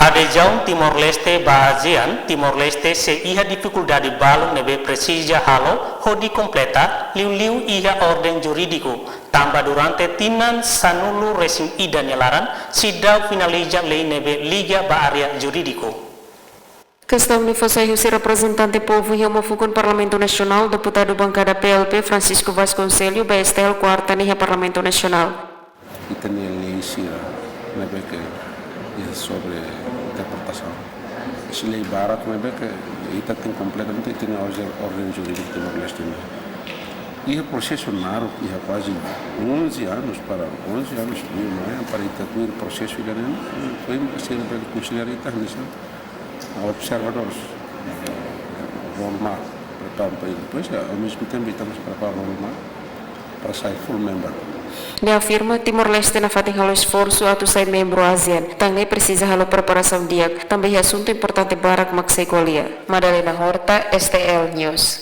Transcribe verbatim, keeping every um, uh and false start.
Adezaun Timor-Leste ba ASEAN, Timor-Leste sei iha difikuldade balun ne'ebé presiza halo hodi kompleta, liuliu iha orden jurídiku, tanba durante tinan sanulu-resin-ida nia laran, seidauk finaliza lei ne'ebé liga ba área jurídiku. Kestaun ne'e fó sai husi reprezentante povu iha uma fukun Parlamentu Nasionál, deputadu bankada P L P, Francisco Vasconcelos, ba STL kuarta ne'e iha Parlamentu Nasionál. Ita-nia lei sira ne'ebé ke iha sobre interpretasaun. Isi lei barak ne'ebé ke ita tenke kompleta, ita tenke orden jurídika Timor-Leste nian. Iha prosesu naruk, iha kuaze onze anos para onze anos, para ita tuir prosesu ida-ne'e, foin sempre konsidera ita hanesan observadores, rol mak, prepara para ita. Depois, ao mesmo tempo, ita mós prepara rol mak para sai full member. Nia afirma, Timor-Leste nafatin halo esforsu atu sai membru ASEAN, tan ne'e presiza halo preparasaun di'ak, tanba iha asuntu importante barak mak sei ko'alia. Madalena Horta, STL News.